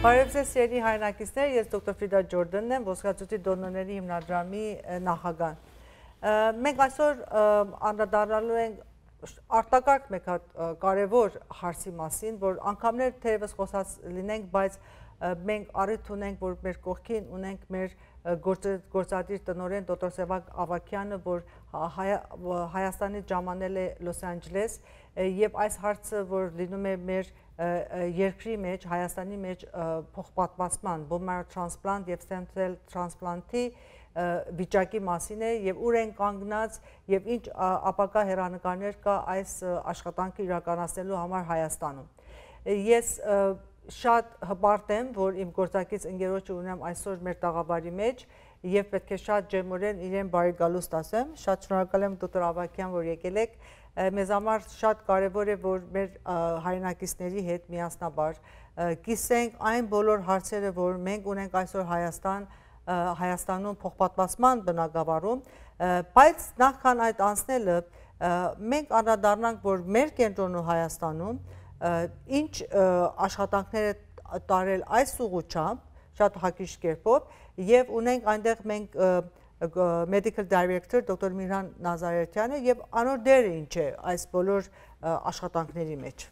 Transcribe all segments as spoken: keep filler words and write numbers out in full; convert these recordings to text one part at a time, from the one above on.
Բարեւ ձեզ, սիրելի հայրենակիցներ, ես դոկտոր Ֆրիդա Ջորդանն եմ, Ոսկրածուծի դոնորների հիմնադրամի, ը, նախագահ։ Ը, մենք այսօր, ը, անդրադառնալու ենք արտակարգ մէկ հատ, ը, կարեւոր հարցի մասին, որ անգամներ թերեւս խօսած լինենք, բայց, ը, մենք առիթ ունենք, որ մեր կողքին ունենք մեր, ը, գործ-, գործադիր տնօրէն դոկտոր Սեւակ Ավագյանը, որ Հա-, Հայ-, ը, Հայաստանից ժամանել է Լոս Անջելես, ը, եւ այս հարցը, որ լինում է մեր, ը, ը, երկրի մեջ, Հայաստանի մեջ, ը, փոխպատվաստման, bone marrow transplant եւ stem cell transplant-ի, ը, վիճակի մասին է, եւ ուր են կանգնած, եւ ինչ, ա, ապագա հեռանկարներ կա այս, ը, աշխատանքը իրականացնելու համար Հայաստանում։ Ը, ես, ը, շատ հպարտ եմ, որ իմ գործակից ընկերոջը ունեմ այսօր մեր տաղավարի մեջ, եւ պէտք է շատ ջերմօրէն իրեն բարի գալուստ ասեմ։ Շատ շնորհակալ եմ, դոկտոր Ավագյան, որ եկել եք։ Ը, մեզ համար շատ կարեւոր է, որ մեր, ը, հայրենակիցների հետ միասնաբար, ը, կիսենք այն բոլոր հարցերը, որ մենք ունենք այսօր Հայաստան, ը, Հայաստանում փոխպատվաստման բնագավառում, ը, բայց նախքան այդ անցնելը, ը, մենք անդրադառնանք, որ մեր կենտրոնը Հայաստանում, ը, ինչ, ը, աշխատանքներ է տարել այս ուղղությամբ, շատ հակիրճ կերպով, եւ ունենք այնտեղ մենք, ը, ը, medical director դոկտոր Միրհան Նազարեթյանը, եւ անոր դերը ինչ է այս բոլոր, ը, աշխատանքների մեջ։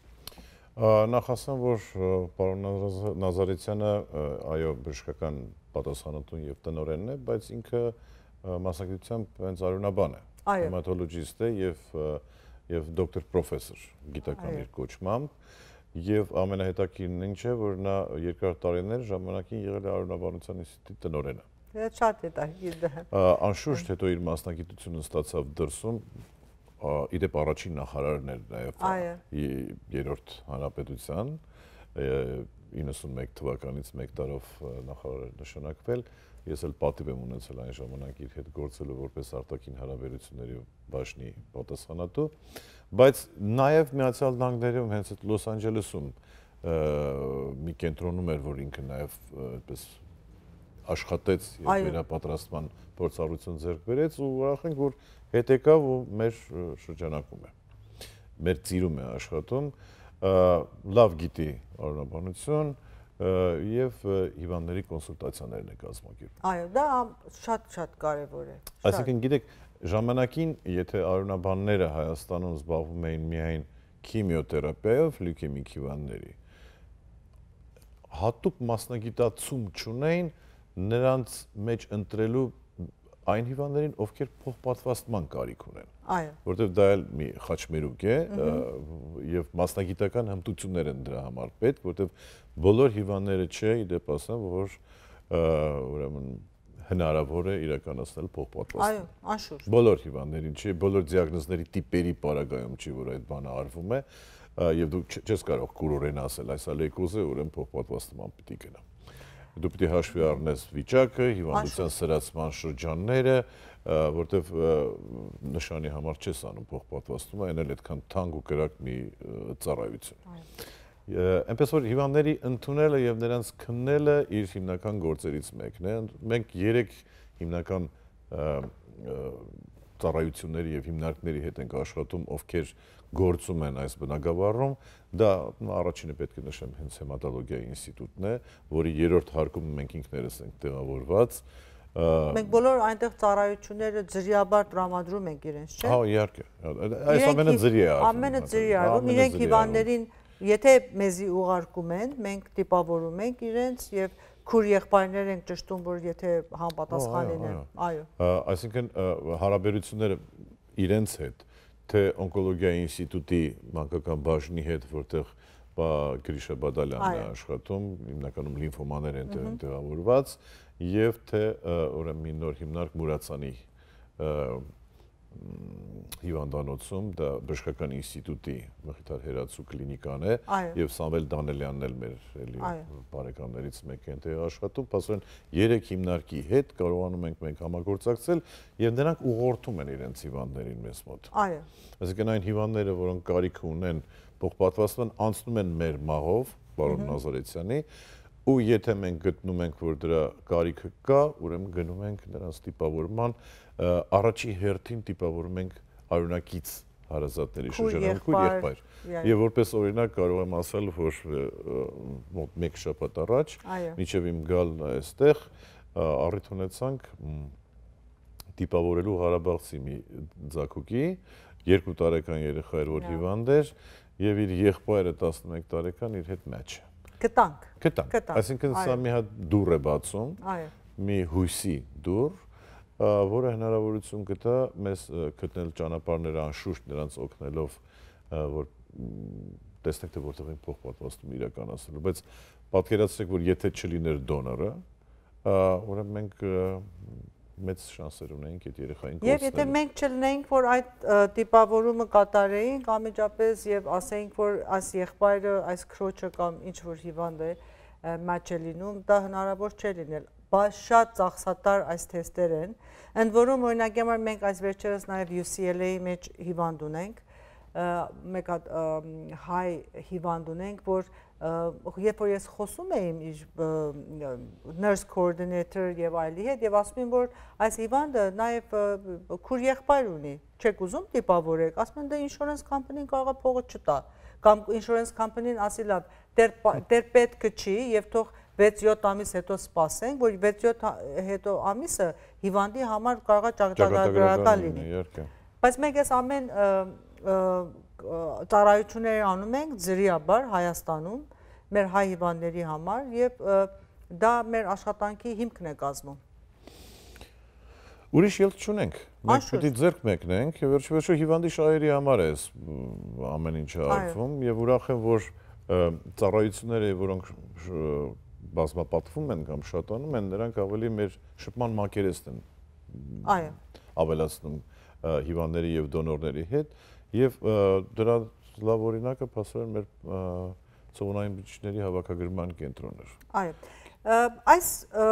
Ա, նախ ասեմ, որ, ը, պարոն Նազա-, Նազարեթյանը, ը, այո, բժշկական պատասխանատուն եւ տնօրէնն է, բայց ինքը, ը, մասնագիտությամբ հենց արիւնաբան է, Այո։ Hematologist է եւ, ը, եւ դոկտոր պրոֆեսոր գիտական Այո։ իր կոչմամբ, եւ ամենահետաքրքիրն ինչ է, որ նա երկար տարիներ ժամանակին եղել է արիւնաբանության ինստիտուտի տնօրէնը։ Դե, շատ հետաքրքիր դա։ Ա, անշուշտ հետո իր մասնագիտությունը ստացավ դրսում, ա, ի դեպ առաջին նախարարն էր նաեւ, ա, Այո։ ի-, երրորդ հանրապետության, ը, իննսունմեկ թվականից մեկ տարով, ը, նախարար էր նշանակվել։ Ես էլ պատիվ եմ ունեցել այն ժամանակ իր հետ գործելու որպես արտաքին հարաբերությունների բաժնի պատասխանատու, բայց նաեւ Միացյալ Նահանգներում, հենց այդ Լոս Անջելեսում, ը, մի կենտրոնում էր, որ ինքը նաեւ, ը, այդպես աշխատեց եւ Այո։ վերապատրաստման փորձառություն ձեռք բերեց, ու ուրախ ենք, որ հետ եկավ ու մեր, ը, շրջանակում է, մեր ծիրում է աշխատում, ը, լավ գիտի արիւնաբանություն, ը, եւ, ը, հիվանդների կոնսուլտացիաներն է կազմակերպում։ Այո, դա ամ-, շատ, շատ կարեւոր է, շատ։ Այսինքն, գիտեք, ժամանակին, եթե արիւնաբանները Հայաստանում զբաղվում էին միայն քիմիոթերապիայով լիուքեմիկ հիվանդների, հատուկ մասնագիտացում չունեին նրանց մեջ ընտրելու այն հիվանդներին, ովքեր փոխպատվաստման կարիք ունեն։ Այո։ Որտեւ դա էլ մի խաչմերուկ է, Մհմ։ ը, եւ մասնագիտական հմտություններ են դրա համար պետք, որտեւ բոլոր հիվանդները չէ, ի դեպ ասեմ, որ, ը, ուրեմն հնարավոր է իրականացնել փոխպատվաստում։ Այո, անշուշտ։ Բոլոր հիվանդներին չի, բոլոր դիագնոզների տիպերի պարագայում չի, որ այդ բանը արվում է, ա, եւ դու չ-, չես կարող կուրորեն ասել, այս ալեկոզ է, ուրեմն փոխպատվաստման պիտի գնա։ Դու պիտի հաշվի առնես վիճակը, հիվանդության Անշուշտ։ սրացման շրջանները, ա, որտեվ, ա, նշանի համար չես անում փոխպատվաստումը, այն էլ այդքան թանկ ու կրակ մի, ա, ծառայություն։ Այո։ Ը, այնպես որ հիվանդների ընդունելը եւ նրանց քննելը իր հիմնական գործերից մեկն է։ Մենք երեք հիմնական, ը, ը, ծառայությունների եւ հիմնարկների հետ ենք աշխատում, ովքեր գործում են այս բնակավարում։ Դա առաջինը պետք է նշեմ հենց հեմատոլոգիայի ինստիտուտն է, որի երրորդ հարկում մենք ինքներս ենք տեղավորված։ Ը, Մենք բոլոր այնտեղ ծառայությունները ձրիաբար տրամադրում ենք իրենց, չէ՞։ Հա, իհարկե։ Այս Իրենք ամենը հիվ-, ձրի է արվում, ամենը հա, ձրի է արվում, ամենը իրենք ձրի է արվում։ հիվանդներին, եթե մեզի ուղարկում են, մենք տիպավորում ենք իրենց եւ քուր եղբայրներ ենք ճշտում, որ եթե համապատասխան Ա, այո, լինեն։ այո։ Այո։ Ա, այսինքն, ա, հարաբերությունները իրենց հետ, թե Օնկոլոգիայի ինստիտուտի մանկական բաժնի հետ, որտեղ պա Գրիշա Բադալյանն է Այո։ աշխատում, հիմնականում լիմֆոմաներ են տեղ-, Մհմ։ տեղավորված, եւ թե, ա, ուրեմն մի նոր հիմնարկ Մուրացանի, ա, մ, հիվանդանոցում, դա բժշկական ինստիտուտի Մխիթար Հերացու կլինիկան է, Այո։ եւ Սամվել Դանելյանն էլ մեր էլի Այո։ բարեկամներից մեկը են տեղ աշխատում, փաստորեն երեք հիմնարկի հետ կարողանում ենք մենք համագործակցել, եւ նրանք ուղղորդում են իրենց հիվանդներին մեզ մոտ։ Այո։ Այսինքն այն հիվանդները, որոնք կարիքը ունեն փոխպատվաստման, անցնում են մեր մաղով, պարոն Մհմ։ Նազարեթյանի, ու եթե մենք գտնում ենք, որ դրա կարիքը կա, ուրեմն գնում ենք նրանց տիպավորման, ը, առաջի հերթին տիպավորում ենք արիւնակից հարազատների Քույր, շրջանում, քույր, եղբայր, եղբայր։ Եա։ Եւ որպես օրինակ կարող եմ ասել, որ, ը, ը, մոտ մեկ շաբաթ առաջ, Այո։ Մինչեւ իմ գալն այստեղ, ը, առիթ ունեցանք, մ, տիպավորելու Ղարաբաղցի մի ձագուկի, երկու տարեկան երեխա էր, որ Հա։ Հիվանդ էր, եւ իր եղբայրը տասնմեկ տարեկան իր հետ մէջ է։ Կտանք։ Կտանք։ Կտանք։ Այսինքն սա Այո։ Մի հատ դուռ է բացում, Այո։ Մի հույսի դուռ, ը, որը հնարավորություն կտա մեզ, ը, գտնել ճանապարհները անշուշտ նրանց օգնելով, ը, որ, մ, տեսնենք, թե որտեղ ենք փոխպատվաստում իրականացնելու։ Բայց պատկերացրեք, որ եթե չլիներ դոնորը, ը, ուրեմն մենք, ը, մեծ շանսեր ունենք այդ երեխային Եվ եթե կորցնելու։ Մենք չլինենք, որ այդ, ը, տիպավորումը կատարեինք անմիջապես եւ ասենք, որ այս եղբայրը, այս քրոջը կամ ինչ որ հիվանդ է, ը, մաչ է լինում, դա հնարավոր չէ լինել։ Բայց շատ ծախսատար այս թեստեր են։ Ընդ որում, օրինակի համար, մենք այս վերջերս նաեւ U C L A-ի մեջ հիվանդ ունենք, ը, մեկ հատ, ը, հայ հիվանդ ունենք, որ, ը, երբ որ ես խոսում էի իր, ը, nurse coordinator եւ այլի հետ, եւ ասում են, որ այս հիվանդը նաեւ, ը, քուր եղբայր ունի, չեք ուզում տիպավորեք, ասում են, դե insurance company-ն կարող է փողը չտա, կամ insurance company-ն ասի, լավ, դեռ պա-, դեռ պետքը չի, եւ թող վեց-յոթ ամիս հետո սպասենք, որ վեց-յոթ ա-, հետո ամիսը հիվանդի համար կարող է ճակատագրական Ճակատագրական լինի։ Լինի, իհարկե։ Բայց մենք այս ամեն, ը, ը, ը, ծառայությունները անում ենք ձրիաբար Հայաստանում, մեր հայ հիվանդների համար, եւ, ը, դա մեր աշխատանքի հիմքն է կազմում։ Ուրիշ ելք չունենք։ Մենք Անշուշտ։ Պիտի ձեռք մեկնենք, եւ վերջիվերջո հիվանդի շահերի համար է այս, մ, ամեն ինչը Այո։ Արվում, եւ ուրախ եմ, որ, ը, ծառայությունները, որոնք, ը, բազմապատկվում են կամ շատանում են, նրանք ավելի մեր շփման մակերեսն են Այո։ Ավելացնում, ը, հիվանդների եւ դոնորների հետ, եւ, ը, դրա լավ օրինակը փաստորեն մեր, ը, Ծովունային բջիջների հավաքագրման կենտրոնն էր։ Այո։ Ը, այս, ը,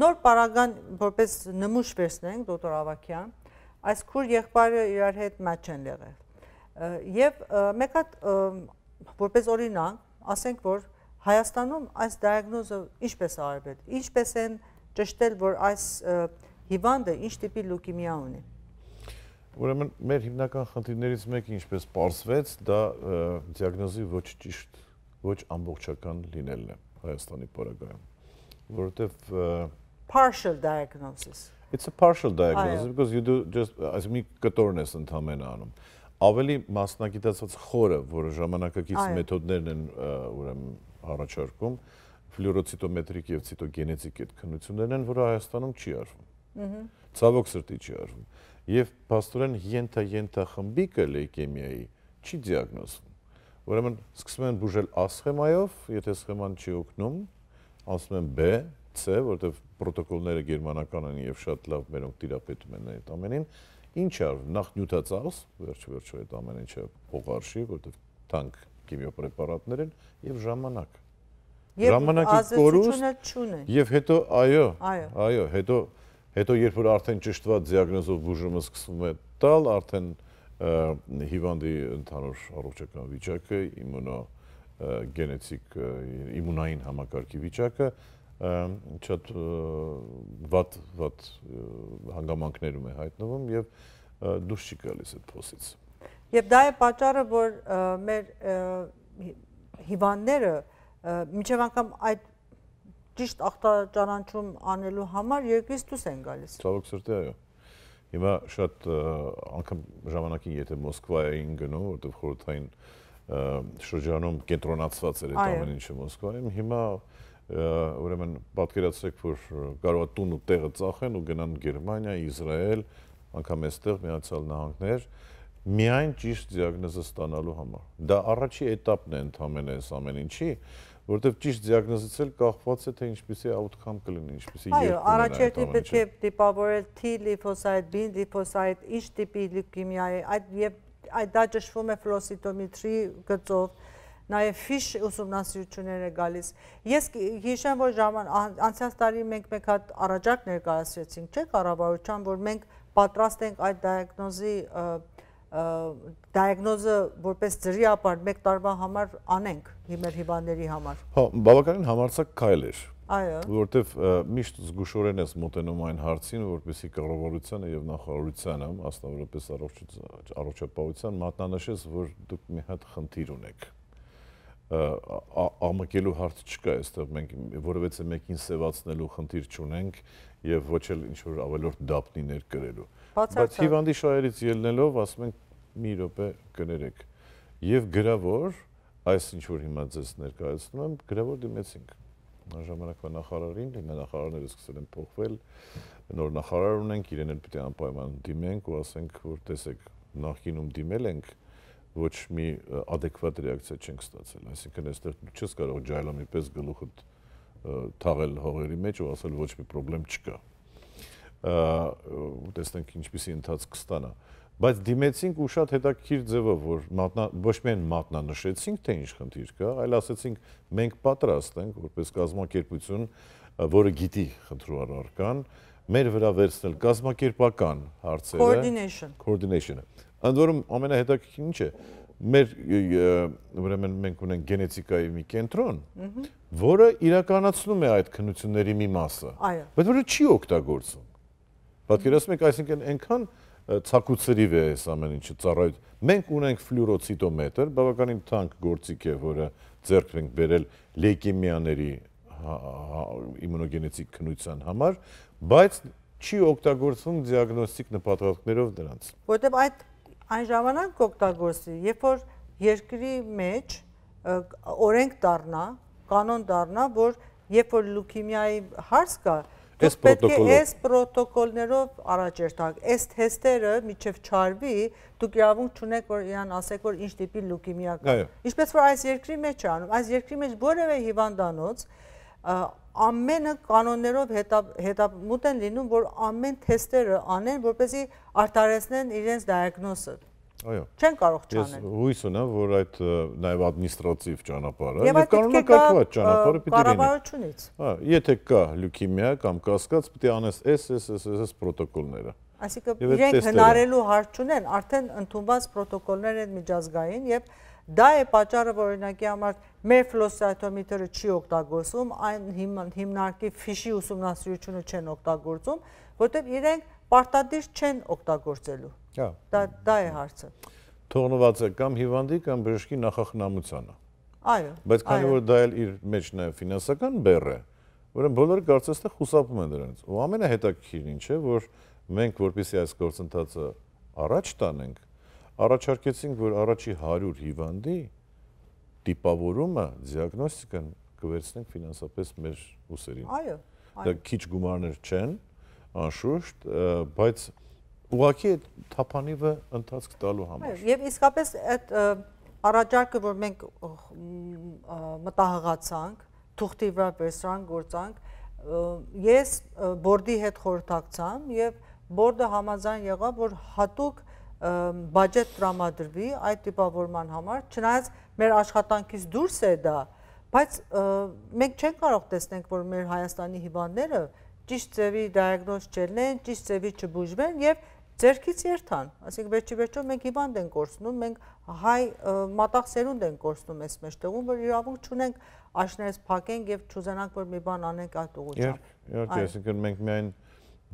նոր պարագան որպես նմուշ վերցնենք, դոկտոր Ավագյան, այս քուր եղբայրը իրար հետ մաչ են եղել։ Ը, եւ, ը, մեկ հատ, ը, որպես օրինակ, ասենք, որ Հայաստանում այս diagnose-ը ինչպես է արվել, ինչպես են ճշտել, որ այս, ը, հիվանդը ինչ տիպի լուկեմիա ունի։ Ուրեմն մեր հիմնական խնդիրներից մեկը, ինչպես պարզվեց, դա, ը, դիագնոզի ոչ ճիշտ, ոչ ամբողջական լինելն է Հայաստանի պարագայում, որովհետև, ը, Partial diagnosis։ It's a partial diagnosis Այո։ Because you do just, այսինքն, մի կտորն ես ընդամենը անում։ Ավելի մասնագիտացված խորը, որը ժամանակակից Այո։ Մեթոդներն են, ը, ուրեմն, առաջարկում, ֆլյուորոցիտոմետրիկ եւ ցիտոգենետիկ այդ քննություններն են, որը Հայաստանում չի արվում։ Մհմ։ Ցավոք սրտի չի արվում։ Եվ փաստորեն ենթա-, ենթախմբի կը լեյկեմիայի չի դիագնոզվում։ Ուրեմն սկսում են բուժել A սխեմայով, եթե սխեման չի օգնում, անցնում են B, C, որտեղ պրոտոկոլները գերմանական են և շատ լավ մերոնք տիրապետում են այդ ամենին։ Ինչ արվում, նախ նյութածախս, վերջ-, վերջո այդ ամեն ինչը փոխարշի, որտեղ թանկ քիմիոպրեպարատներ են և ժամանակ։ Եվ Ժամանակի ազդեցությունը կորուստ չունի։ և հետո, այո, Այո։ այո, հետո, հետո երբ որ արդեն ճշտված դիագնոզով բուժումը սկսվում է տալ, արդեն, ը, հիվանդի ընդհանուր առողջական վիճակը, իմունո-, ը, գենետիկ, ը, իմունային համակարգի վիճակը, ը, շատ, ը, վատ, վատ, ը, հանգամանքներում է հայտնվում և, ը, դուրս չի գալիս այդ փոսից։ Եվ դա է պատճառը, որ, ը, մեր, ը, հի-, հիվանդները, ը, մինչև անգամ այդ ճիշտ ախտաճանաչում անելու համար երկրից դուրս են գալիս։ Ցավոք սրտի, այո։ Հիմա շատ, ը, անգամ ժամանակին, եթե Մոսկվա էին գնում, որտեղ խորհրդային, ը, շրջանում կենտրոնացված էր այդ Այո։ Ամեն ինչը Մոսկվայում, հիմա, ը, ուրեմն պատկերացրեք, որ կարող է տուն ու տեղը ծախեն ու գնան Գերմանիա, Իսրայել, անգամ էստեղ Միացյալ Նահանգներ, միայն ճիշտ դիագնոզը ստանալու համար։ Դա առաջի էտապն է ընդամենը այս ամեն ինչի, որտեղ ճիշտ դիագնոզից էլ կախված է, թե ինչպիսի outcome կլինի, ինչպիսի Այո, երկ կունենա այդ առաջերտին ամեն պետք ինչը։ Է տիպավորել T lymphocyte, B lymphocyte, ինչ տիպի լյուկեմիա է, այդ, և այդ դա ճշտվում է ֆլոսիտոմետրի գծով, նաև ֆիշ ուսումնասիրություններ է գալիս։ Ես կ-, հիշեմ, որ ժաման-, ան-, անցյալ տարի մենք մեկ հատ առաջարկ ներկայացրեցինք, չէ՞, կառավարության, որ մենք պատրաստ ենք այդ դիագնոզի, ը, ը, դիագնոզը որպես ծրի ապար մեկ տարվա համար անենք հի-, մեր հիվանդների համար։ Հա, բավականին համարձակ քայլ էր։ Այո։ Որովհետեւ, ը, միշտ զգուշօրէն ես մոտենում այն հարցին, որպեսզի կառավարությանը եւ նախարարությանը, մասնավորապես առողջ-, առողջապահության, մատնանշես, որ դուք մի հատ խնդիր ունեք։ Ը, ա-, ա-, ամկելու հարց չկա այստեղ, մենք որևէցէ մեկին սեւացնելու խնդիր չունենք եւ ոչ էլ ինչ-որ ավելորդ դափնիներ կրելու։ Բայց Բացարձակ։ հիվանդի շահերից ելնելով, ասում ենք, «Մի րոպե, կներեք»։ Եւ գրավոր, այս ինչ որ հիմա ձեզ ներկայացնում եմ, գրավոր դիմեցինք։ Այն ժամանակվա նախարարին, հիմա նախարարները սկսել են փոխվել, նոր նախարար ունենք, իրեն էլ պիտի անպայման դիմենք ու ասենք, որ տեսեք, նախկինում դիմել ենք, ոչ մի, ը, ադեկվատ ռեակցիա չենք ստացել։ Այսինքն, այստեղ դու չես կարող ջայլամի պես գլուխդ, ը, թաղել հողերի մեջ ու ասել, «Ոչ մի պրոբլեմ չկա»։ Ը, ու տեսնենք ինչպիսի ընթացք կստանա։ Բայց դիմեցինք ու շատ հետաքրքիր ձևով, որ մատնա-, ոչ միայն մատնանշեցինք, թե ինչ խնդիր կա, այլ ասեցինք, «Մենք պատրաստ ենք որպես կազմակերպություն, ը, որը գիտի խնդրու առարկան, մեր վրա վերցնել կազմակերպական հարցերը»։ Coordination։ Coordination-ը։ Ընդ որում ամենահետաքրքիրն ինչ է, մեր, ը, ը, ուրեմն մենք ունենք գենետիկայի մի կենտրոն, Մհմ։ որը իրականացնում է այդ քննությունների մի մասը, Այո։ բայց որը չի օգտագործում։ Պատկերացնում եք, այսինքն այնքան, ը, ցաքուցրիվ է այս ամեն ինչը, ծառայ-, մենք ունենք ֆլյուորոցիտոմետր, բավականին թանկ գործիք է, որը ձեռք ենք բերել լեյկեմիաների հա-, հա-, իմունոգենետիկ քննության համար, բայց չի օգտագործվում դիագնոստիկ նպատակներով դրանց։ Որտեւ այդ այն ժամանակ կօգտագործվի, երբ որ երկրի մեջ, ը, օրենք դառնա, կանոն դառնա, որ երբ որ լուքեմիայի հարց կա, Այս դուք պէտք է պրոտոկոլով։ այս պրոտոկոլներով առաջ երթաք, այս թեստերը մինչեւ չարվի, դուք իրավունք չունեք, որ իրան ասեք, որ ինչ տիպի լուքեմիա կա։ Այո։ Ինչպես որ այս երկրի մեջ է անում, այս երկրի մեջ որևէ հիվանդանոց, ը, ամենը կանոններով հետապ-, հետապմուտ են լինում, որ ամեն թեստերը անեն, որպեսզի արդարեցնեն իրենց դիագնոզը։ Այո։ Չեն կարող Ես չանել։ հույս ունեմ, որ այդ, ը, նաեւ ադմինիստրատիվ ճանապարհը Եվ եւ այդ պիտի գա, կանոնակարգուած ը, ճանապարհը պիտի լինի։ կառավարությունից։ Հա, եթե կա լյուքեմիա կամ կասկած, պիտի անես այս, այս, այս, այս, այս պրոտոկոլները։ Այսինքն Եվ այդ իրենք տեստերը։ հնարելու հարց չունեն, արդեն ընդունված պրոտոկոլներ են միջազգային, եւ դա է պատճառը, որ, օրինակի համար, մեր ֆլոսայթոմետրը չի օգտագործվում, այն հիմ-, հիմնարկի ֆիշի ուսումնասիրությունը չեն օգտագործում, որտեղ իրենք պարտադիր չեն օգտագործելու։ Հա։ Դա, դա է հարցը։ Թողնված է կամ հիվանդի, կամ բժշկի նախախնամությանը։ Այո, Բայց քանի այո։ որ դա էլ իր մեջ նաև ֆինանսական բեռ է, ուրեմն բոլորը կարծես թե խուսափում են դրանից։ Ու ամենահետաքրքիրն ինչ է, որ մենք, որպեսզի այս գործընթացը առաջ տանենք, առաջարկեցինք, որ առաջի հարյուր հիվանդի տիպավորումը, դիագնոստիկան կվերցնենք ֆինանսապես մեր ուսերին։ Այո, Դա այո։ քիչ գումարներ չեն, անշուշտ, ը, բայց ուղղակի այդ թափանիվը ընթացք տալու համար։ Այո, եւ իսկապես այդ, ը, առաջարկը, որ մենք, ը, մ, ը, մտահղացանք, թուղթի վրա վերցանք, գործանք, ը, ես, ը, բորդի հետ խորհրդակցամ եւ բորդը համաձայն եղավ, որ հատուկ, ը, բաժետ տրամադրվի այդ տիպավորման համար, չնայած մեր աշխատանքից դուրս է դա, բայց, ը, մենք չենք կարող տեսնենք, որ մեր Հայաստանի հիվանդները ճիշտ ձևի դիագնոզ չելնեն, ճիշտ ձևի չբուժվեն եւ ձեռքից երթան։ Այսինքն վերջի վերջո մենք հիվանդ ենք կորցնում, մենք հայ, ը, մատաղ սերունդ ենք կորցնում այս մեջտեղում, որ իրավունք չունենք աշներս փակենք եւ չուզենանք, որ մի բան անենք այդ ուղղությամբ։ Իհարկե, իհարկե, Այո։ այսինքն մենք միայն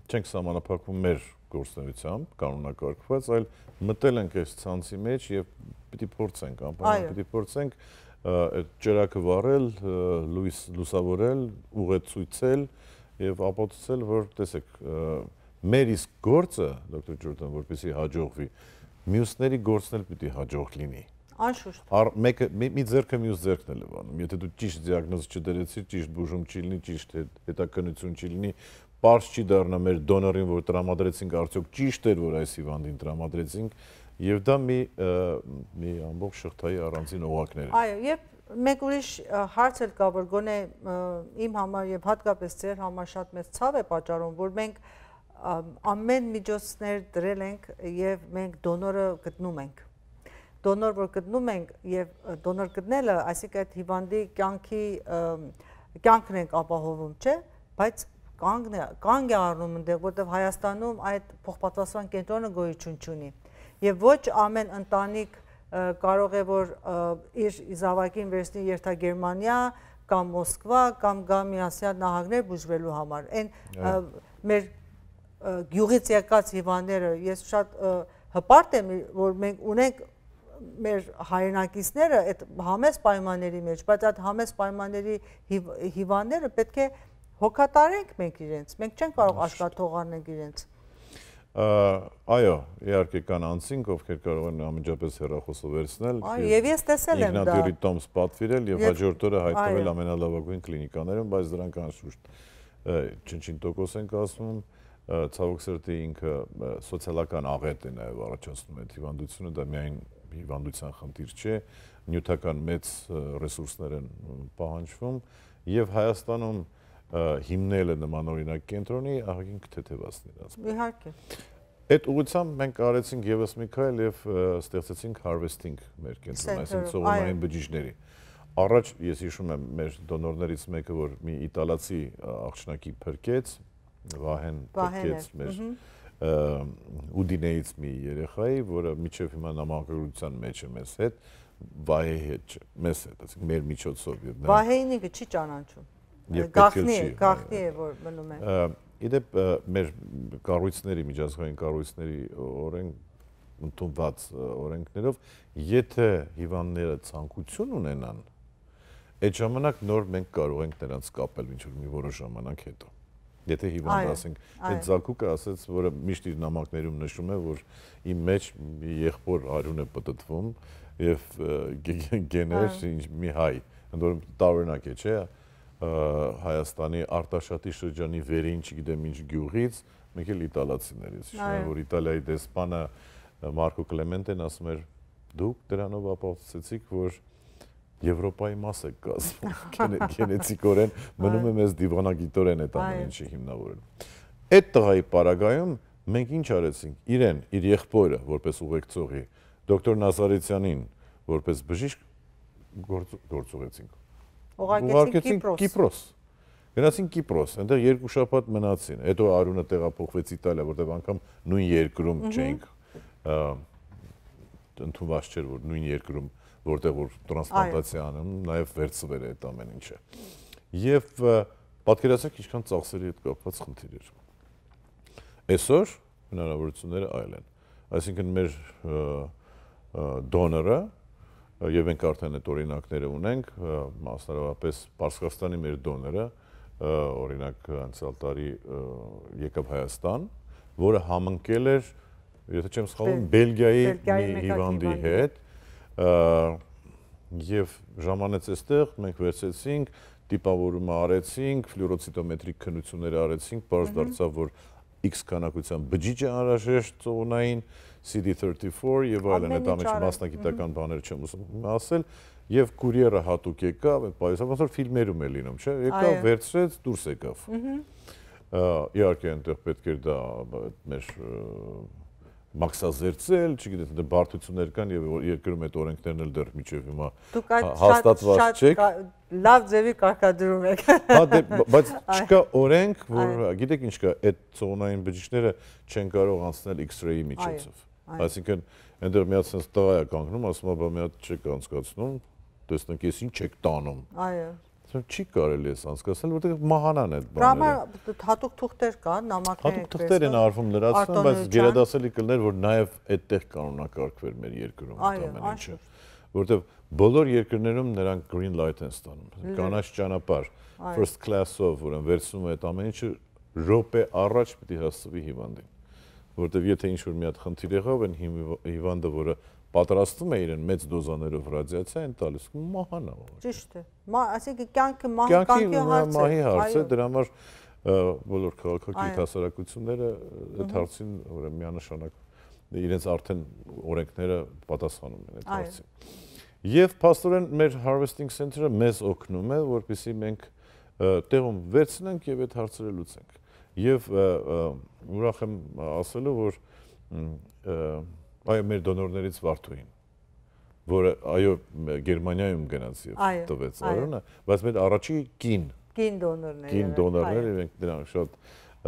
չենք սահմանափակվում մեր գործունեությամբ, կանոնակարգված, այլ մտել ենք այս ցանցի մեջ եւ պիտի փորձենք, անպայման Այո։ պիտի փորձենք, ը, այդ ճրագը վառել, ը, լույս լուսավորել, ուղեցույցել եւ ապացուցել, որ տեսեք, ը, մեր իսկ գործը, դոկտոր Ջուրդան, որպեսզի հաջողվի, մյուսների գործն էլ պիտի հաջող լինի։ Անշուշտ։ Առ-, մեկը, մի, մի ձեռքը մյուս ձեռքն էլ է վանում։ Եթե դու ճիշտ դիագնոզ չդրեցիր, ճիշտ բուժում չի լինի, ճիշտ հետ-, հետաքննություն չի լինի, պարզ չի դառնա մեր դոնորին, որ տրամադրեցինք, արդյոք ճիշտ էր, որ այս հիվանդին տրամադրեցինք, եւ դա մի, ը, մի ամբողջ շղթայի առանձին օղակներ է։ Այո, եւ մեկ ուրիշ, ը, հարց էլ կա, որ գոնե, ը, իմ համար եւ հատկապես ձեր համար շատ մեծ ցաւ է պատճառում, որ մենք, ը, ամեն միջոցներ դրել ենք եւ մենք դոնորը գտնում ենք։ Դոնոր որ գտնում ենք եւ, ը, դոնոր գտնելը, այսինքն այդ հիվանդի կյանքի, ը, կյանքն ենք ապահովում, չէ՞, բայց կանգն է, կանգ է առնում այնտեղ, որտեղ Հայաստանում այդ փոխպատվաստման կենտրոնը գոյություն չունի։ Եվ ոչ ամեն ընտանիք, ը, կարող է, որ, ը, իր զավակին վերցնի երթա Գերմանիա, կամ Մոսկվա, կամ գամ Միացեալ Նահանգներ բուժուելու համար։ Այն, Այո։ ը, մեր, ը, գիւղից եկած հիվանդները, ես շատ, ը, հպարտ եմ, որ մենք ունենք մեր հայրենակիցները այդ համեստ պայմանների մեջ, բայց այդ համեստ պայմանների հիվ-, հիվանդները պետք է հոգատարենք մենք իրենց։ Մենք չենք կարող Ճիշդ։ Աշկա թողանենք իրենց։ Ա, այո, իհարկե կան անձինք, ովքեր կարող են անմիջապես հեռախոսը վերցնել, Այո, եւ եւ ես տեսել եմ դա։ Իգնատի Ռիտոմս պատվիրել եւ Եվ հաջորդ օրը հայտնվել Այո։ ամենալավագույն կլինիկաներում, բայց դրանք անշուշտ, ը, չնչին տոկոս ենք ասում, ը, ցավոք սրտի ինքը, ը, սոցիալական աղետ է նաեւ առաջացնում այդ հիվանդությունը, դա միայն հիվանդության խնդիր չէ, նիւթական մեծ, ը, ռեսուրսներ են, ը, պահանջվում, եւ Հայաստանում, ը, հիմնելը նման օրինակ կենտրոնի ահագին կթեթեւացնի իրենց։ Իհարկե։ Այդ ուղղությամբ մենք արեցինք եւս մի քայլ եւ, ը, ստեղծեցինք Harvesting մեր կենտրոնը, այսինքն Center-ը, ցողունային այո։ բջիջների։ Առաջ ես հիշում եմ մեր դոնորներից մեկը, որ մի իտալացի, ը, աղջնակի փրկեց, Վահեն Վահեն փրկեց էր, մեր, մհմ։ ը, Ուդինեից մի երեխայի, որը մինչեւ հիմա նամակագրության մեջ է մեզ հետ, Վահեի հետ չէ, մեզ հետ, այսինքն մեր միջոցով եւ նրանք Վահեին ինքը չի ճանաչում։ Եւ պետք էլ Գաղտնի է, չի, գաղտնի այո։ է, որ մնում է։ Ը, ի դեպ, ը, մեր կառույցների, միջազգային կառույցների օրենք, ընդունված, ը, օրենքներով, եթե հիվանդները ցանկություն ունենան, այդ ժամանակ նոր մենք կարող ենք նրանց կապել ինչ-որ մի որոշ ժամանակ հետո։ Եթե հիվանդը, Այո, ասենք, այդ այո։ Զաքուկը ասեց, որը միշտ իր նամակներում նշում է, որ իմ մեջ մի եղբոր արիւն է պտտվում եւ, ը, գ-, գ-, գեներ Այո։ ինչ մի հայ, ընդ որում տարօրինակ է, չէ՞, ը, Հայաստանի Արտաշատի շրջանի վերին, չգիտեմ ինչ գիւղից, մենք էլ իտալացիներ ես, հիշում եմ, Այո։ որ Իտալիայի դեսպանը, ը, Մարկո Կլեմենտեն ասում էր, «Դուք դրանով ապացուցեցիք, որ Եվրոպայի մաս եք կազմում, գենե-, գենետիկորեն մնում է Այո։ մեզ դիվանագիտորեն այդ ամեն Այո։ ինչը հիմնավորել»։ Այդ տղայի պարագայում մենք ինչ արեցինք, իրեն, իր եղբորը, որպես ուղեկցողի, դոկտոր Նազարեթյանին, որպես բժիշկ գործ-, գործուղեցինք։ Ուղարկեցինք Ուղարկեցինք Կիպրոս։ Կիպրոս։ Գնացին Կիպրոս, այնտեղ երկու շաբաթ մնացին, հետո արունը տեղափոխվեց Իտալիա, որտեղ անգամ նույն երկրում Մհմ։ չենք, ը, ընդունված չէր, որ նույն երկրում, որտեղ որ տրանսպլանտացիա Այո։ անում, նաև վերցվեր է այդ ամեն ինչը։ Եվ, ը, պատկերացրեք, ինչքան ծախսերի հետ կապված խնդիր էր։ Այսօր հնարավորությունները այլ են։ Այսինքն մեր, ը, ը, դոնորը, ը, եւ մենք արդեն այդ օրինակները ունենք, ը, մասնավորապես Պարսկաստանի մեր դոնորը, ը, օրինակ, անցյալ տարի, ը, եկավ Հայաստան, որը համընկել էր, եթե չեմ սխալվում, Բել-, Բելգիայի Բելգիայի մի մեկ հատ հիվանդի հիվանդի հետ, ը, եւ ժամանեց այստեղ, մենք վերցեցինք, տիպավորումը արեցինք, ֆլյուորոցիտոմետրիկ քննությունները արեցինք, պարզ Մհմ։ դարձավ, որ X քանակության բջիջ է անհրաժեշտ ծովունային, C D thirty-four եւ այլն, Ամեն այդ ինչ ամեն ինչ արել։ Մասնագիտական Մհմ։ բաներ չեմ ուզում ասել, եւ կուրիերը հատուկ եկավ, այդ պայուսը, ոնց որ ֆիլմերում է լինում, չէ՞, եկավ, Այո։ վերցրեց, դուրս եկավ։ Մհմ։ Ա, իհարկե, այնտեղ պետք էր դա, բ-, մեր, ը, մաքսազերծել, չգիտեմ, դե բարդություններ կան եւ որ երկրում այդ օրենքներն էլ դեռ մինչեւ հիմա Դուք այդ հա-, շատ, հաստատված շատ չեք։ կա-, լավ ձևի կարգադրում եք։ Հա, դե, բ-, բայց Այ։ չկա օրենք, որ, Այ։ գիտեք ինչ կա, այդ ծովունային բջիջները չեն կարող անցնել X-ray-ի Այո, միջոցով։ այո։ Այսինքն, այնտեղ մի հատ sense տղա է կանգնում, ասում է, «Բա մի հատ չեք անցկացնում, տեսնենք, ես ինչ եք տանում»։ Այո։ Ասում, «Չի կարելի ես անցկացնել, որտեղ մահանան այդ Դրա բաները»։ համար հատուկ թուղթեր կա, նամակներ Հատուկ եք թղթեր են տեսնում, արվում, լրացվում, բայց արտոնոյության։ գերադասելի կլներ, որ նաև այդտեղ կանոնակարգվեր մեր երկրում այդ Այո, ամեն ինչը, անշուշտ։ որտեղ բոլոր երկրներում նրանք green light են ստանում, Լուրջ։ կանաչ ճանապարհ, Այո։ first class-ով, որ են վերցնում այդ ամեն ինչը, րոպե առաջ պիտի հասցվի հիվանդին, որտեղ եթե ինչ-որ մի հատ խնդիր եղավ, այն հիմ-, հիվանդը, որը պատրաստվում է իրեն մեծ դոզաներով ռադիացիա, այն տալիս, մահանա, ուղղակի։ Ճիշտ է։ Մա-, այսինքն կյանքը մահ-, Կյանքի կյանքի հարց է։ մահի հարց է, Այո։ դրա համար, ը, բոլոր քաղաքակիրթ Այո։ հասարակությունները, ը, այդ Մհմ։ հարցին, ուրեմն, միանշանակ իրենց արդեն օրենքները պատասխանում են այդ Այո։ հարցին։ Եվ փաստորեն մեր Harvesting Center-ը մեզ օգնում է, որպեսզի մենք, ը, տեղում վերցնենք եւ այդ հարցերը լուծենք։ Եվ, ը, ը, ուրախ եմ ասելու, որ, մ, ը, այո, մեր դոնորներից Վարդուհին, որը, այո, Գերմանիայում գնաց եւ Այո, տվեց այո։ արունը, բայց մեր առաջի կին, Կին դոնորներ կին եղել, դոնորներ, այո։ իրենք դրանք շատ,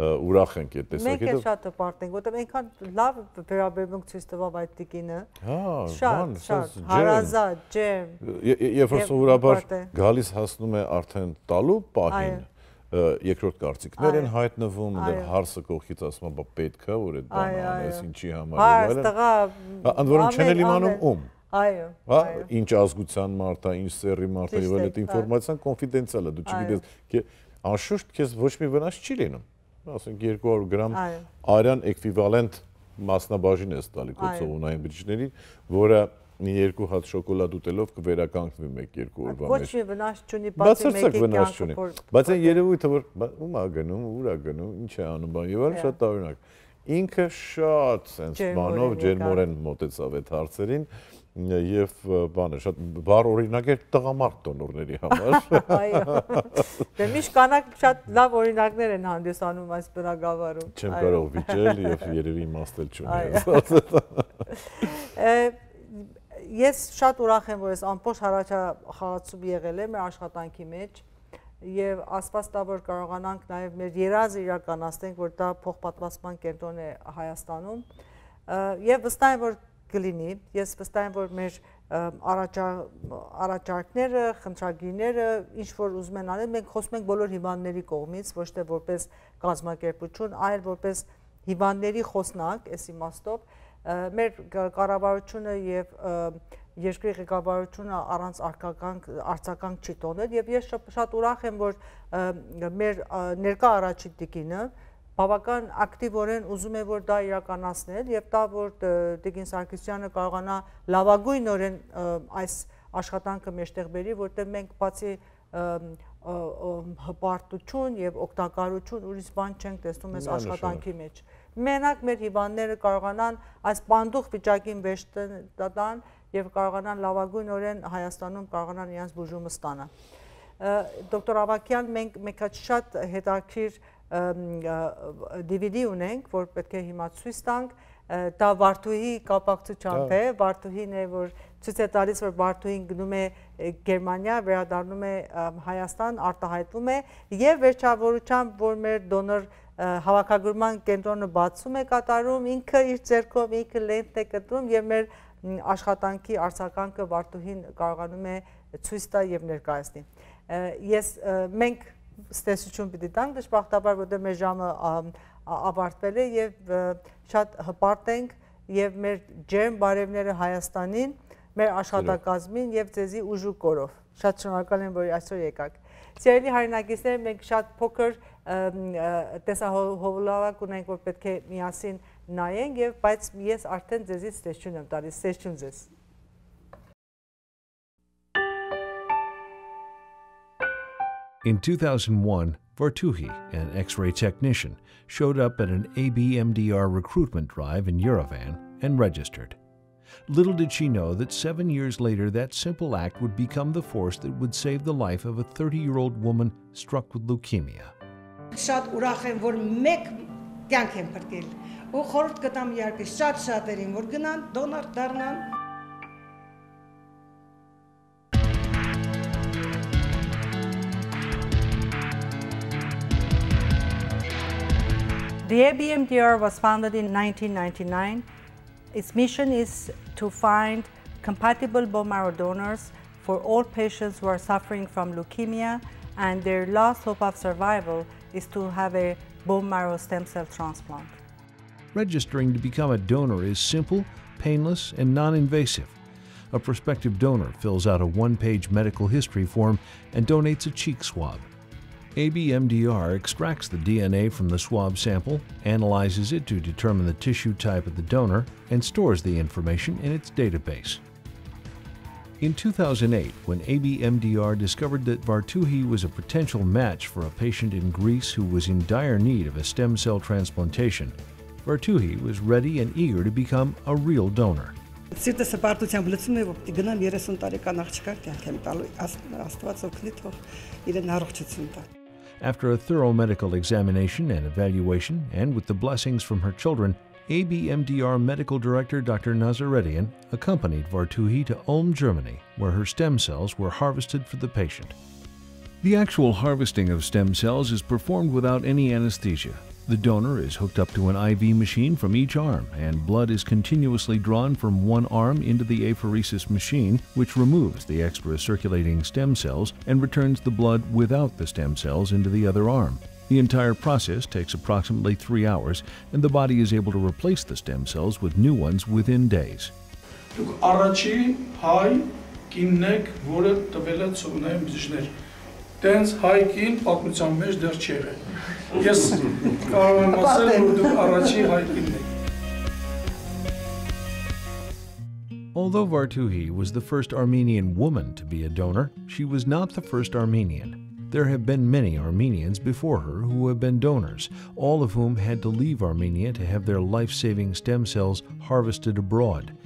ը, ուրախ ենք այդ տեսակետով։ Մենք էլ շատ հպարտ ենք, որտեղ այնքան լավ վերաբերմունք ցույց տուաւ այդ տիկինը։ Հա, շատ, բան, շատ, սա ջերմ։ Հարազատ, ջերմ։ Ե-, ե-, երբ որ Եւ սովորաբար հպարտ է։ Գալիս հասնում է արդեն տալու պահին, Այո։ ը, երկրորդ կարծիքներ են Այո։ հայտնվում, դեռ Այո։ հարցը կողքից ասում է, «Բա պետք է որ այդ բանը Այո, անես, այո։ ինչի համար» Հարց, եւ այլն։ տղա, Հա, ընդ որում չեն ամեն, էլ իմանում ամեն։ ում։ Այո, Հա, այո։ ինչ ազգության մարդ է, ինչ սեռի մարդ է, Ճիշտ եւ այլն, է, այդ հա։ ինֆորմացիան կոնֆիդենցիալ է, դու Այո։ չգիտես, քե-, անշուշտ քեզ ոչ մի վնաս չի լինում։ Ասենք երկու հարյուր գրամ Այո։ արյան էկվիվալենտ մասնաբաժին ես տալի քո Այո։ ցողունային բջիջներին, որը մի երկու հատ շոկոլադ ուտելով կվերականգնվի մեկ-երկու օրվա Ոչ մեջ։ մի վնաս չունի, բացի Բացարձակ մեկի վնաս կյանքը չունի։ փոր-, Բայց այն փոր- երևույթը, որ բա-, ում ա գնում, ուր ա գնում, ինչ է անում, բան, եւ այլն Այո։ շատ տարօրինակ։ Ինքը շատ սենց Ջերմորեն բանով եկա։ ջերմորեն մոտեցավ այդ հարցերին, եւ, ը, բանը, շատ բառ օրինակ էր տղամարդ դոնորների համար։ Այո։ Դե միշտ կանայք շատ լավ օրինակներ են հանդիսանում այս բնակավարում։ Չեմ Այո։ կարող վիճել եւ երևի իմաստել չունի Այո։ այս հարցը։ Ը, ես շատ ուրախ եմ, որ ես ամբողջ Հառաչա խաղացում եղել եմ մեր աշխատանքի մեջ, եւ Աստված տա, որ կարողանանք նաեւ մեր երազը իրականացնենք, որ դա փոխպատվաստման կենտրոն է Հայաստանում, ը, եւ վստահ եմ, որ կլինի։ Ես վստահ եմ, որ մեր, ը, առաջա-, առաջարկները, խնդրագիրները, ինչ որ ուզում են անել, մենք խոսում ենք բոլոր հիվանդների կողմից, ոչ թե որպես կազմակերպություն, այլ որպես հիվանդների խոսնակ, այս իմաստով, ը, մեր կ-, կառավարությունը եւ, ը, երկրի ղեկավարությունը առանց արկական-, արձագանք չի տոնել, եւ ես շա-, շատ ուրախ եմ, որ, ը, մեր, ը, ներկա առաջին տիկինը բավական ակտիվորեն ուզում է, որ դա իրականացնել, եւ դա, որ, ը, տիկին Սարգսյանը կարողանա լավագույնորեն, ը, այս աշխատանքը մեջտեղ բերի, որտեղ մենք բացի, ը, ը, ը, հպարտություն եւ օգտակարություն ուրիշ բան չենք տեսնում այս Միանշանակ։ աշխատանքի մեջ։ Մենակ մեր հիվանդները կարողանան այս պանդուխ վիճակին վերջ տ-, տան եւ կարողանան լավագույնորեն Հայաստանում կարողանան իրենց բուժումը ստանան։ Ը, դոկտոր Ավագյան, մենք, մենք շատ հետաքրքիր, ըմ, ը, D V D ունենք, որ պետք է հիմա ցույց տանք, ը, դա Վարդուհի կապակցությամբ Դա է, Վարդուհին է, որ ցույց է տալիս, որ Վարդուհին գնում է, ը, Գերմանիա, վերադառնում է, ըմ, Հայաստան, արտահայտվում է, եւ վերջավորությամբ, որ մեր դոնոր, ը, հավաքագրման կենտրոնը բացում է կատարում, ինքը իր ձեռքով, ինքը լենտն է կտրում, եւ մեր, մ, աշխատանքի արձագանքը Վարդուհին կարողանում է ցույց տա եւ ներկայացնի։ Ը, ես, ը, մենք ստեսություն պիտի տանք, դժբախտաբար, որտեղ մեր ժամը, ա, ա, ավարտվել է, եւ, ը, շատ հպարտ ենք եւ մեր ջերմ բարեւները Հայաստանին, մեր Սիրով։ աշխատակազմին եւ ձեզի ուժ ու կորով։ Շատ շնորհակալ եմ, որ այսօր եկաք։ Սիրելի հայրենակիցներ, մենք շատ փոքր, ըմ, ը, տեսահո-, հովուլավակ ունենք, որ պետք է միասին նայենք, եւ, բայց ես արդեն ձեզի ստեսություն եմ տալիս, ստեսություն ձեզ։ In two thousand one, Vartuhi, an X-ray technician, showed up at an A B M D R recruitment drive in Yerevan and registered. Little did she know that seven years later, that simple act would become the force that would save the life of a thirty-year-old woman struck with leukemia. Շատ ուրախ եմ, որ մեկ կյանք եմ փրկել։ Ու խորհուրդ կտամ իհարկե շատ շատերին, որ գնան, դոնոր դառնան։ The A B M D R was founded in nineteen ninety-nine. Its mission is to find compatible bone marrow donors for all patients who are suffering from leukemia, and their last hope of survival is to have a bone marrow stem cell transplant. Registering to become a donor is simple, painless, and non-invasive. A prospective donor fills out a one-page medical history form and donates a cheek swab. A B M D R extracts the D N A from the swab sample, analyzes it to determine the tissue type of the donor, and stores the information in its database. In two thousand eight, when A B M D R discovered that Vartuhi was a potential match for a patient in Greece who was in dire need of a stem cell transplantation, Vartuhi was ready and eager to become a real donor. Սիրտս հպարտությամբ լցում է, որ պիտի գնամ երեսուն տարեկան աղջկան կյանք եմ տալու, Աս-, Աստված օգնի, թող իրեն առողջություն տա։ After a thorough medical examination and evaluation, and with the blessings from her children, A B M D R medical director Doctor Nazaretian accompanied Vartuhi to Ulm, Germany, where her stem cells were harvested for the patient. The actual harvesting of stem cells is performed without any anesthesia. The donor is hooked up to an I V machine from each arm, and blood is continuously drawn from one arm into the apheresis machine, which removes the extra circulating stem cells and returns the blood without the stem cells into the other arm. The entire process takes approximately three hours, and the body is able to replace the stem cells with new ones within days. Դուք առաջի հայ կինն եք, որը տվել է ծնունային բջիջներ։ Տենց հայ կին պատմության մեջ դեռ չի եղել։ Ես կարող եմ ասել, որ դուք առաջի հայ կինն եք։ Although Vartuhi was the first Armenian woman to be a donor, she was not the first Armenian. There have been many Armenians before her who have been donors, all of whom had to leave Armenia to have their life-saving stem cells harvested abroad.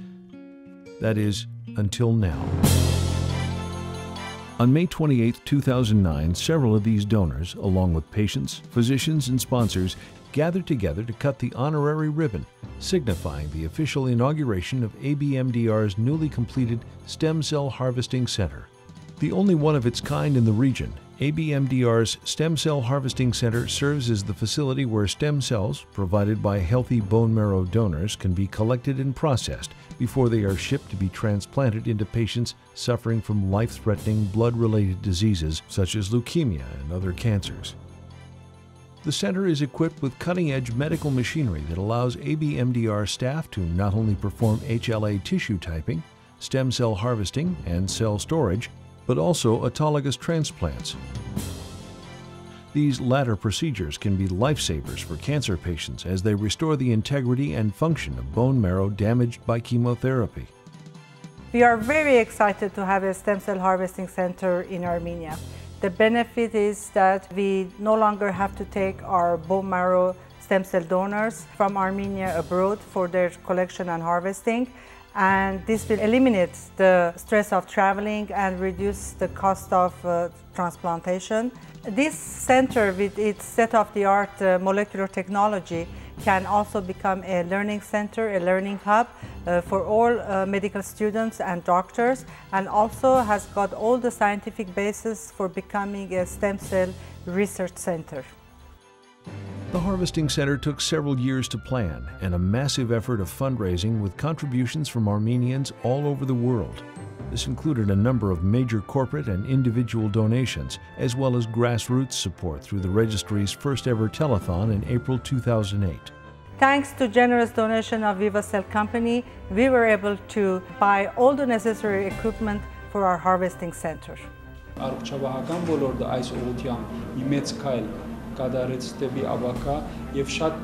That is, until now. On May twenty-eighth, two thousand nine, several of these donors, along with patients, physicians, and sponsors, gathered together to cut the honorary ribbon, signifying the official inauguration of A B M D R's newly completed Stem Cell Harvesting Center. The only one of its kind in the region, A B M D R's Stem Cell Harvesting Center serves as the facility where stem cells, provided by healthy bone marrow donors, can be collected and processed before they are shipped to be transplanted into patients suffering from life-threatening blood-related diseases such as leukemia and other cancers. The center is equipped with cutting-edge medical machinery that allows A B M D R staff to not only perform H L A tissue typing, stem cell harvesting, and cell storage, but also autologous transplants. These latter procedures can be lifesavers for cancer patients as they restore the integrity and function of bone marrow damaged by chemotherapy. We are very excited to have a stem cell harvesting center in Armenia. The benefit is that we no longer have to take our bone marrow stem cell donors from Armenia abroad for their collection and harvesting, and this will eliminate the stress of traveling and reduce the cost of, uh, transplantation. This center, with its state-of-the-art, uh, molecular technology, can also become a learning center, a learning hub, uh, for all, uh, medical students and doctors, and also has got all the scientific basis for becoming a stem cell research center. The Harvesting Center took several years to plan and a massive effort of fundraising with contributions from Armenians all over the world. This included a number of major corporate and individual donations, as well as grassroots support through the registry's first ever telethon in April two thousand eight. Thanks to generous donation of Viva Cell Company, we were able to buy all the necessary equipment for our harvesting center. Առողջապահական ոլորտը այս ուղղությամբ մի մեծ քայլ կատարեց դեպի ապագայ եւ շատ,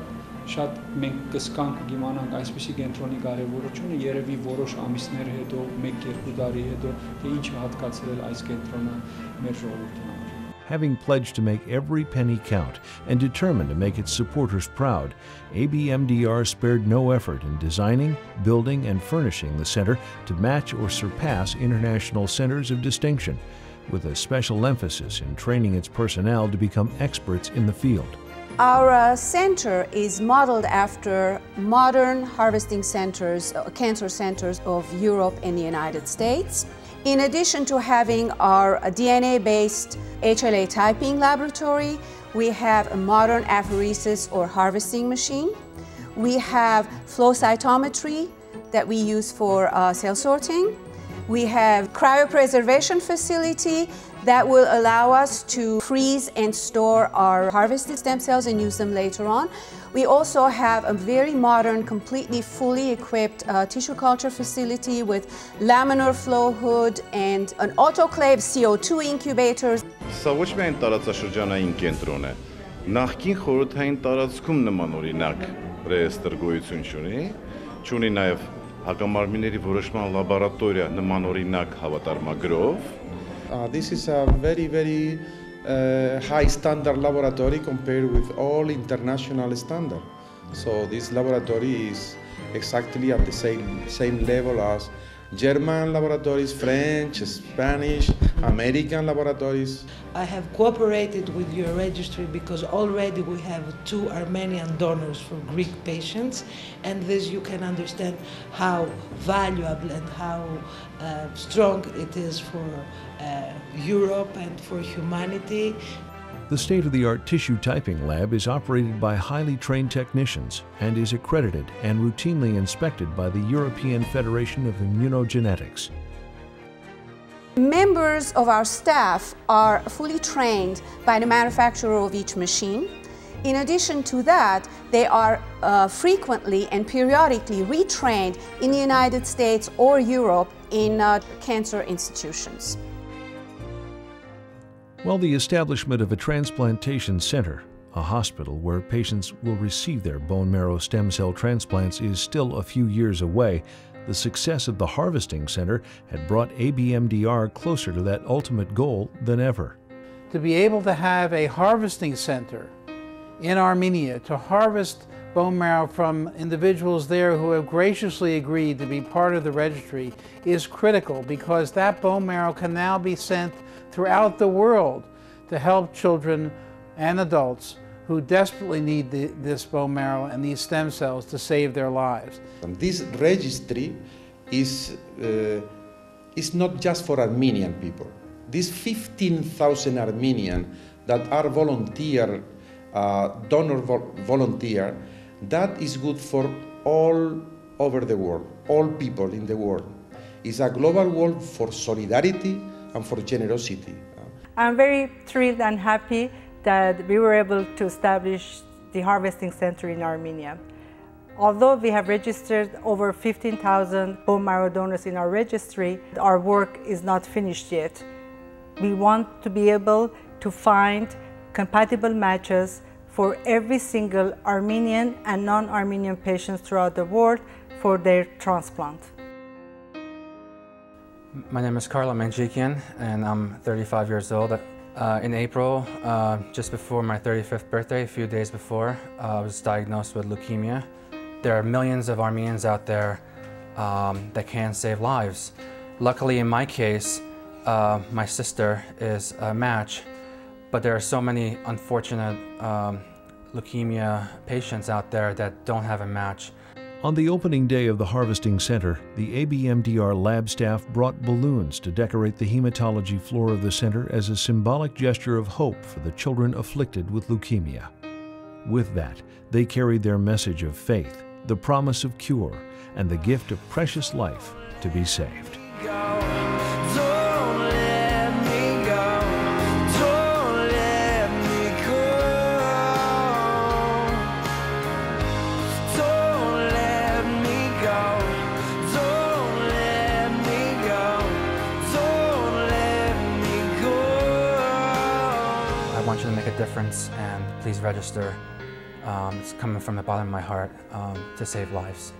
շատ մենք կզգանք ու կիմանանք այսպիսի կենտրոնի կարեւորությունը երեւի որոշ ամիսներ հետո, մեկ-երկու տարի հետո, թե ինչ է հատկացրել այս կենտրոնը մեր ժողովուրդին համար։ Having pledged to make every penny count and determined to make its supporters proud, A B M D R spared no effort in designing, building, and furnishing the center to match or surpass international centers of distinction, with a special emphasis in training its personnel to become experts in the field. Our, uh, center is modeled after modern harvesting centers, uh, cancer centers of Europe and the United States. In addition to having our D N A-based H L A typing laboratory, we have a modern apheresis or harvesting machine. We have flow cytometry that we use for, uh, cell sorting. We have cryopreservation facility that will allow us to freeze and store our harvested stem cells and use them later on. We also have a very modern, completely fully equipped, uh, tissue culture facility with laminar flow hood and an autoclave C O two incubator. Սա ոչ միայն տարածաշրջանային կենտրոն է, նախկին խորհրդային տարածքում նմանօրինակ ռեեստրը գոյություն չունի, չունի նաև հակամարմինների որոշման լաբորատորիա նմանօրինակ հավատարմագրով։ Uh, this is a very, very, uh, high standard laboratory compared with all international standard. So this laboratory is exactly at the same, same level as German laboratories, French, Spanish, American laboratories. I have cooperated with your registry because already we have two Armenian donors for Greek patients, and this you can understand how valuable and how, uh, strong it is for, uh, Europe and for humanity. The state-of-the-art tissue typing lab is operated by highly trained technicians and is accredited and routinely inspected by the European Federation of Immunogenetics. Members of our staff are fully trained by the manufacturer of each machine. In addition to that, they are uh, frequently and periodically retrained in the United States or Europe in uh, cancer institutions. While the establishment of a transplantation center, a hospital where patients will receive their bone marrow stem cell transplants, is still a few years away, the success of the harvesting center had brought A B M D R closer to that ultimate goal than ever. To be able to have a harvesting center in Armenia to harvest bone marrow from individuals there who have graciously agreed to be part of the registry is critical, because that bone marrow can now be sent throughout the world to help children and adults who desperately need the, this bone marrow and these stem cells to save their lives. And this registry is, uh, is not just for Armenian people. These fifteen thousand Armenian that are volunteer, uh, donor vol- volunteer, that is good for all over the world, all people in the world. It's a global world for solidarity and for generosity. I'm very thrilled and happy that we were able to establish the harvesting center in Armenia. Although we have registered over fifteen thousand bone marrow donors in our registry, our work is not finished yet. We want to be able to find compatible matches for every single Armenian and non-Armenian patients throughout the world for their transplant. My name is Karlo Manjikian, and I'm thirty-five years old. Uh, in April, uh, just before my thirty-fifth birthday, a few days before, uh, I was diagnosed with leukemia. There are millions of Armenians out there um, that can save lives. Luckily, in my case, uh, my sister is a match, but there are so many unfortunate um, leukemia patients out there that don't have a match. On the opening day of the Harvesting Center, the A B M D R lab staff brought balloons to decorate the hematology floor of the center as a symbolic gesture of hope for the children afflicted with leukemia. With that, they carried their message of faith, the promise of cure, and the gift of precious life to be saved. I want you to make a difference, and please register. Um, it's coming from the bottom of my heart um, to save lives.